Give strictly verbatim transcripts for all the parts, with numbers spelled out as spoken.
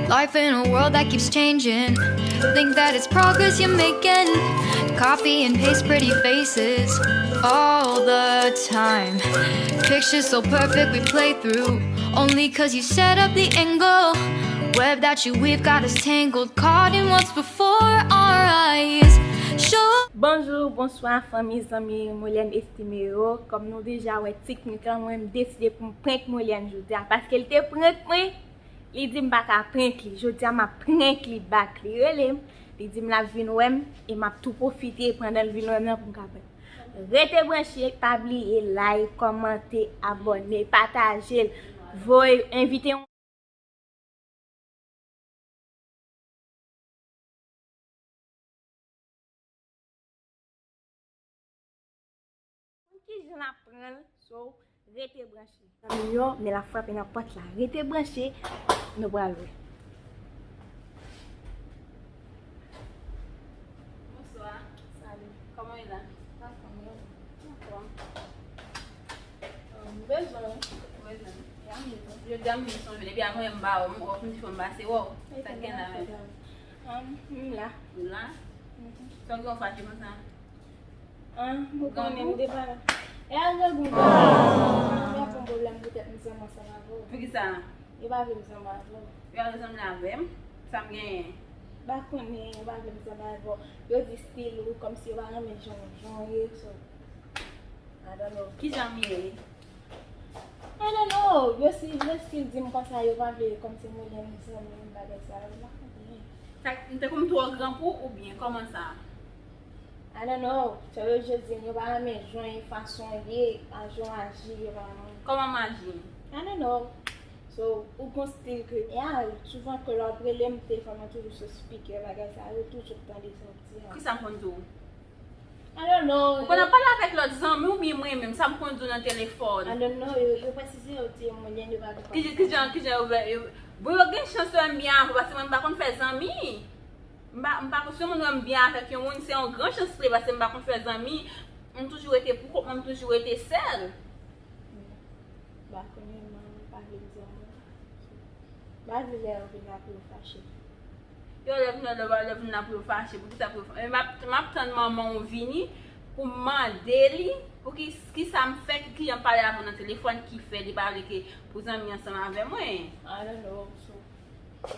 Life in a world that keeps changing. Think that it's progress you're making. Copy and paste pretty faces all the time. Pictures so perfect we play through. Only 'cause you set up the angle. Web that you weave got us tangled. Caught in what's before our eyes. Show. Bonjou, bonswa, fanmi, zanmi, Molène estime yo. Kòm nou deja wè tit mwen, mwen m deside pou m prank Molène jodi a. Paske l te prank mwen, li di m pa ka prank li. Jodi a m ap prank li back. Li rele m, li di m l ap vin wè m, e m ap tou pwofite pandan l vin wè m nan pou m ka prank. Rete branche, pa bliye like, kòmante, abòne, pataje l, voye, envite yon Ki jan n ap pran l, so, rete branche. Zanmi m yo, men l ap frape nan pòt la. Rete branche, nou pral wè. Bonswa. Salut. Kòman w ye la? Anfòm, e ou? Anfòm. M bezwen w. Ou bezwen m? Ya, m bezwen w. Jodi a m vin sonje w. Depi avan yè m pa wè w, m wè w, m di fò m pase wè w. Sa k gen la menm? Anm, m la. Ou la? Mhm. Sa w gen w fache konsa? An, ou konnen m te pa. E a grangou m pa. M pa pran pwoblèm poutèt m zanmi ansanm avè w. Poukisa? Yo pa vle m zanmi avè w. Yo pa vle zanmi avè m? Sa m genyen? M pa konnen, yo pa vle m zanmi avè w. Yo di stil ou kòmsi yo pa renmen jan, jan w ye, so. I don't know. Kijan m ye? I don't know. Yo si, yo still di m konsa, yo pa vle kòmsi m wè m zanmi m bagay sa yo, m pa konprann. Sa, m te konn twò gran pou ou oubyen kòman sa? I don't know. Sa yo just di m yo pa renmen jan e fason w ye, a jan w aji, yo pa renmen. Kòman m aji? I don't know. So, ou gon stil ke, yeah, souvan ke lè w ap rele m telefòn mwen toujou sou speaker, bagay sa yo, toujou tande sa w ap di a. Kisa m konn di w? I don't know. Ou konn ap pale avèk lòt zanmi w oubyen mwen menm, sa m konn di w nan telefòn? I don't know, yo, yo presize yo di mwen lè yo pa gen. Ki, ki jan, ki jan yo fè, yo, bon, yo gen chans yo wè m byen avè w, paske mwen m pa konn fè zanmi. M pa, m pa konn si yon moun wè m byen avèk yon moun, se yon gran chans li, paske m pa konn fè zanmi. M toujou rete pou kont mwen, m toujou rete sèl. M pa konnen, mwen, m pa vle m zanmi. M pa vle lè yo vin la pou yo fache. Yo lè vin la, lè vin la pou yo fache. Poukisa pou yo fache? M ap, m ap tann manman w vini pou m mande li pou ki, kisa m fè, ki, kijan m pale avè w nan telefòn ki fè li pa vle ke pou zanmi ansanm avè mwen. I don't know, so,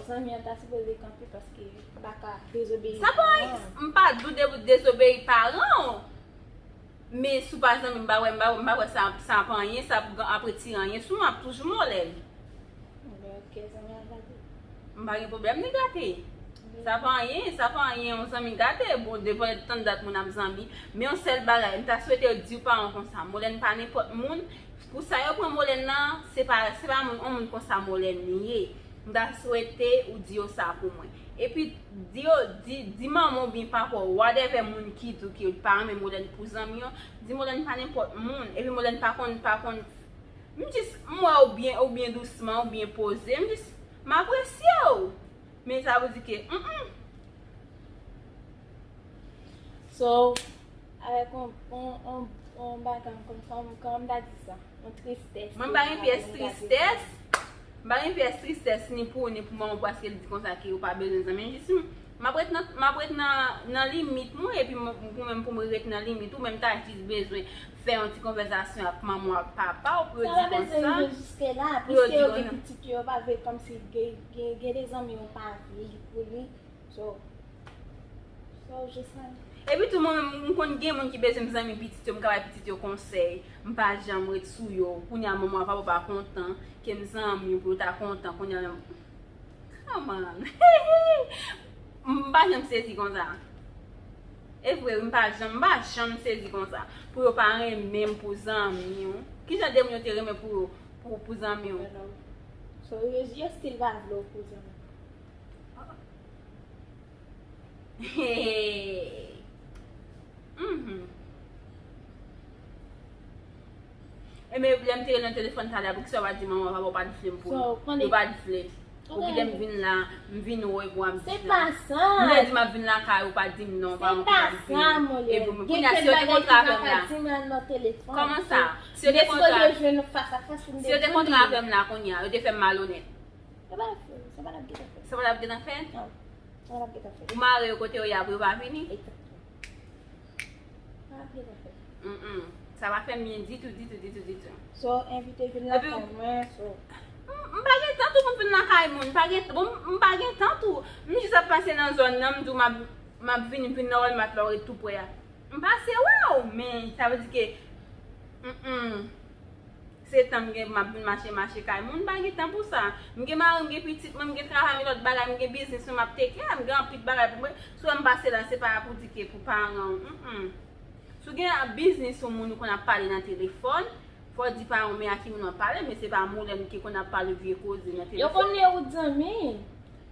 zanmi an ta sipoze kanpe paske m pa ka dezobeyi paran. Sa pa anyen, m pa di w de-, dezobeyi paran w. Men si w pa zanmi m, m pa wè, m pa, m pa wè sa, sa ap anyen, sa ap, ap retire anyen sou mwen, ap toujou Molène. Ebyen, ok, zanmi an gate. M pa gen pwoblèm ni gate. Sa pa anyen, sa pa anyen, yon zanmi gate. Bon, depi tann dat moun ap zanmi. Men yon sèl bagay, m ta swete w di w paran w konsa. Molène pa nenpòt moun. Pou sa yo pran Molène nan, se pa, se pa moun, yon moun konsa Molène li ye. M ta swete ou di yo sa pou mwen. Epi, di yo, di, di manman w oubyen papa w, whatever moun ki di w ke li pa renmen Molène pou zanmi yo, di Molène pa nenpòt moun. Epi Molène pa konn, pa konn, m jis, m wè w byen, w byen dousman, w byen poze, m jis, m apresye w. Men sa vle di ke, mm, mm. So, avèk yon, yon, yon, yon bagay m konn fè, kòman m ta di sa? Yon tristès. Mwen m pa gen pyès tristès. M pa gen pyès tristès ni pou ou, ni pou manman w, paske l di konsa ke ou pa bezwen zanmi. Jis m, m ap ret nan, m ap ret nan, nan limit mwen, epi mwen, pou mwen, pou mwen ret nan limit ou, men m ta jis bezwen fè yon ti konvèsasyon ak manman w, ak papa w, pou yo di konsa. Sa pa bezwen rive jiske la, piske yo gen pitit yo, yo pa vle kòmsi gen, gen, gen de zanmi yo pa vle li pou li. So, so, jis sa. Epi tou, mwen menm, m konn gen moun ki bezwen m zanmi pitit yo, m ka bay pitit yo konsèy. M pa janm ret sou yo. Kounye a, manman, papa pa kontan ke m zanmi yo pou yo ta kontan. Kounye a, menm, come on. M pa janm sezi konsa. E vre, wi, m pa janm, m pa janm sezi konsa. Pou yo pa renmen m pou zanmi yo. Kijan de moun yo te renmen pou yo, pou, pou zanmi yo? So, yo, yo still pa vle w pou zanmi. Hey. Mhm. E men lè m te rele nan telefòn talè a, poukisa w pa di manman, papa w pa t vle m pou yo? Yo pa t vle. Ou kite m vin la, m vin wè pou w ap di non. Se pa sa. M te di m ap vin lakay ou, pa di m non, pa ankouraje m. Se pa sa, Molène. Epi kounye a, si yo te kontre avè m la. Kòman sa? Si yo te kontre, si yo te kontre avè m la kounye a, yo te fè m malonèt. Se pa l ap fè, se pa l ap gentan fè. Se pa l ap gentan fè? Non, se pa l ap gentan fè. Ou mare yo kote yo ye apre yo pa vini? Egzakteman. Pa ap gentan fè. Mm-mm. Sa pa fè m byen ditou, ditou, ditou, ditou. So, envite vin lakay mwen, so. M, m pa gen tan tou pou m vin lakay moun. M pa gen, bon, m pa gen tan tou. M jis ap pase nan zòn nan, m di w m ap, m ap vin, m vin nan Walmart la, w ret tou pre a. M pase wè w, men sa vle di ke, mm-mm. Se tan m gen pou m ap vin mache, mache kay moun, m pa gen tan pou sa. M gen mari, m gen pitit mwen, m gen travay, m gen lòt bagay, m gen biznis mwen, m ap take care, m gen anpil bagay pou mwen. Si w wè m pase la, se pa pou di ke pou paran w, mm-mm. Si w gen biznis yon moun ou konn ap pale nan telefòn, fò w di paran w men a ki moun w ap pale, men se pa Molène ki konn ap pale vye koze nan telefòn. Yo konnen ou t zanmi.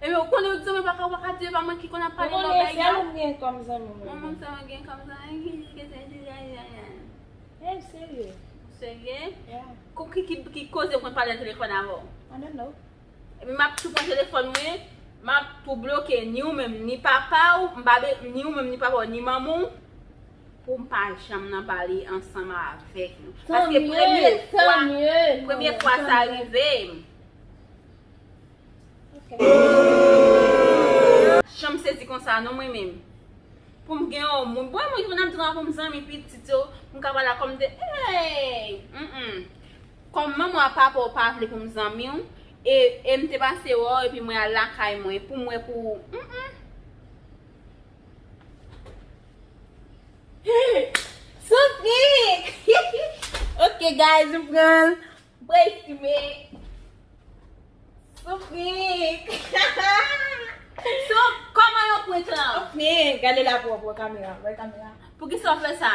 Ebyen, ou konnen ou t zanmi, ou pa ka, ou pa ka di e pa mwen ki konn ap pale lòbèy la. Yo konnen sèl ou m gen kòm zanmi mwen. Mwen menm sèl mwen gen kòm zanmi. Hey, serye? Serye? Yeah. Ki, ki, ki, ki koze w konn pale nan telefòn avè w? I don't know. Epi m ap tou pran telefòn mwen, m ap tou bloke ni ou menm, ni papa w, m pa be-, ni ou menm, ni papa w, ni manman w, pou m pa janm nan pale ansanm avèk nou. Paske premye fwa, premye fwa sa rive m. Ok. Janm sezi konsa non mwen menm. Pou m gen yon moun. Bon, mwen ki konn ap di pou m zanmi pitit yo, pou m ka pale kòm de, hey! Mm-mm. Kòm manman ak papa w pa vle pou m zanmi w, e, e m te pase wè w, epi mwen al lakay mwen, pou mwen pou, mm-mm. Soufri! Ok, guys, m pran l. Bref, men. Soufri! So, kòman yo prank lan? Soufri, gade la pou wè kamera, wè kamera. Poukisa w fè sa?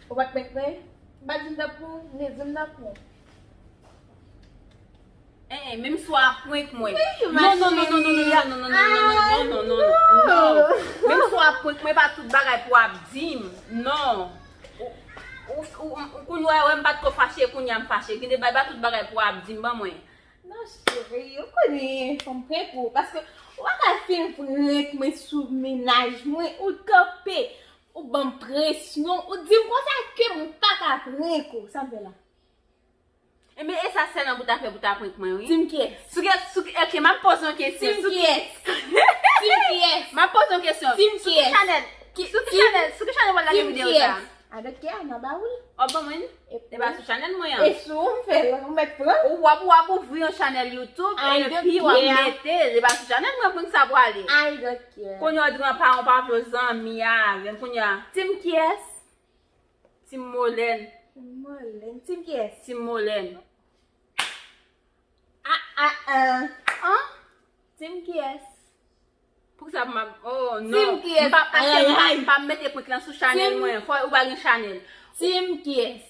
Ou pa t prank mwen? M pa di m t ap prank ou, m te di m t ap prank ou. Eh, eh, menm si w ap prank mwen. Non, non, non, non, non, non, non, non, non, non, non, non, non, non, non, non, non. Menm si w ap prank mwen, pa tout bagay pou w ap di m. Non. Ou, ou, ou, ou, kounye a, wè m pa t ko fache, kounye a m fache. Gen de bagay, pa tout bagay pou w ap di m, ban mwen. Non, cheri, ou konnen, fò m prank ou. Paske ou pa ka fin prank mwen sou mennaj mwen, ou kanpe, ou ban m presyon, ou di m konsa ke mwen pa ka prank ou. Sa m fè la? Enben, e sa sèlman pou ta fè pou ta prank mwen, wi. Di m kiyès? Sou ke, sou ke, ok, m ap poze yon kesyon. Di m kiyès? Di m kiyès? M ap poze yon kesyon. Di m kiyès? Sou ki chanèl? Sou ki chanèl? Sou ki chanèl w ap lage videyo sa? I don't care, m a ba ou l. W ap ban mwen? E pa sou chanèl mwen an. E sou ou m fè l, ou mèt pran. Ou w ap, w ap ouvri yon chanèl YouTube, epi w ap mete l. E pa sou chanèl mwen prank sa pwale. I don't care. Kounye a w di mwen pa, w pa vle zanmi avè m, kounye a. Di m kiyès? Team Molène. Molène. Team kiyès? Team Molène. Ah, ah, ah. An? Team kiyès? Poukisa m ap, oh, non. Team kiyès? M pa, paske m pa, m pa mete prank lan sou chanèl mwen. Fò ou pa gen chanèl. Team kiyès?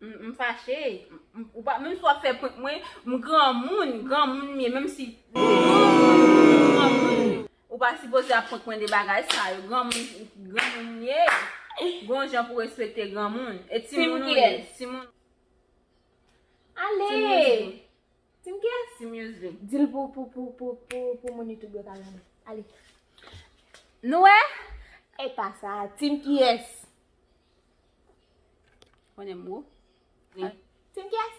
M, m fache. M, ou pa, menm si w ap fè prank mwen, m granmoun, granmoun m ye, menm si m granmoun. Ou pa sipoze ap prank mwen de bagay sa yo. Granmoun, granmoun ye. Gon jan pou respekte granmoun. E timoun ou ye. Timoun. Ale! Team kiyès? Team Yusli. Di l pou, pou, pou, pou, pou, pou moun YouTube yo ka gade. Ale. Nou wè? E pa sa. Team kiyès? Konnen m wo. Team kiyès?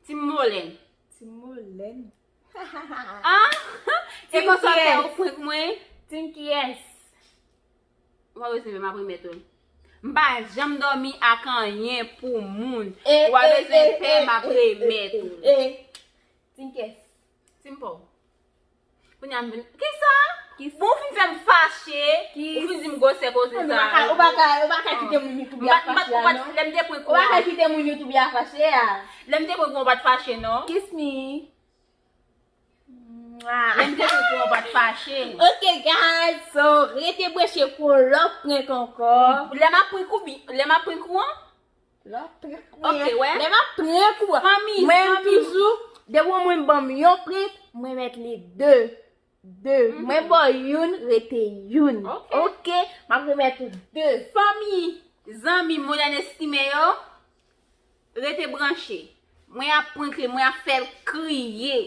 Team Molène. Team Molène. Ah! E konsa w fè ou prank mwen? Team kiyès? Ou pa bezwen pè, m ap remèt ou l. M pa janm dòmi ak anyen pou moun. Ou pa bezwen pè, m ap remèt ou l. Team kiyès? Team pa w. Kounye a m vin. Kisa? Bon, ou fin fè m fache. Ou fin di m gwosè koze sa. Ou pa ka, ou pa ka kite moun YouTube la fache a, non. Lè m te prank ou a. Ou pa ka kite moun YouTube la fache a. Lè m te prank ou a, ou pa t fache, non. Kiss me. Lè m te prank ou a, ou pa t fache. Ok, guys, so, rete branche pou yon lòt prank ankò. Lè m ap prank ou, lè m ap prank ou an, Ok, wè. Lè m ap prank ou, mwen toujou, depi mwen ban m yon prank, mwen mèt li de. De. Mwen ba w youn, rete youn. Ok, m ap remèt ou de. Fanmi, zanmi, Molène Estimé yo, rete branche. Mwen ap prank li, mwen ap fè l kriye.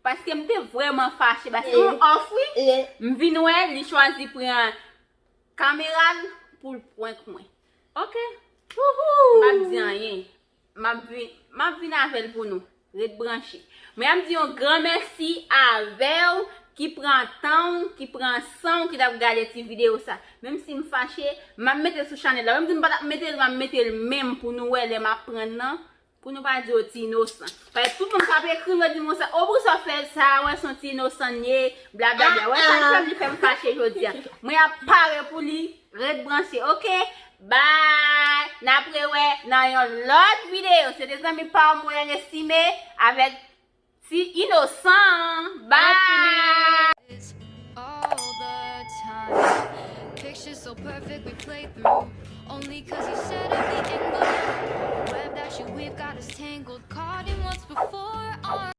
Paske m te vrèman fache. Paske yon òf, wi. M vin wè, li chwazi pran kamera l pou l prank mwen. Ok. M p ap di anyen. M ap vin, m ap vin avè l pou nou. Ret branche. Mwen ap di yon gran mèsi avè w ki pran tan w, ki pran san w, ki t ap gade ti videyo sa. Menm si m fache, m ap mete l sou chanèl la. Menm si m pa t ap mete l, m ap mete l menm pou nou wè lè m ap pran nan. Pou nou pa di yo ti inosan. Paske tout moun k ap ekri m yo di m konsa, o, poukisa w fè sa, wè se yon ti inosan l ye, blablabla. Wè sa k fè m li fè m fache jodi a. Mwen ap pare pou li, ret branche, oke? Bye! N ap rewè nan yon lòt videyo. Se te zanmi pa w Moyenne Estimé avèk ti inosan. Bye! All the time. Picture so perfect we play through. Only 'cause you said at the end of the web that you we've got us tangled. Caught in what's before our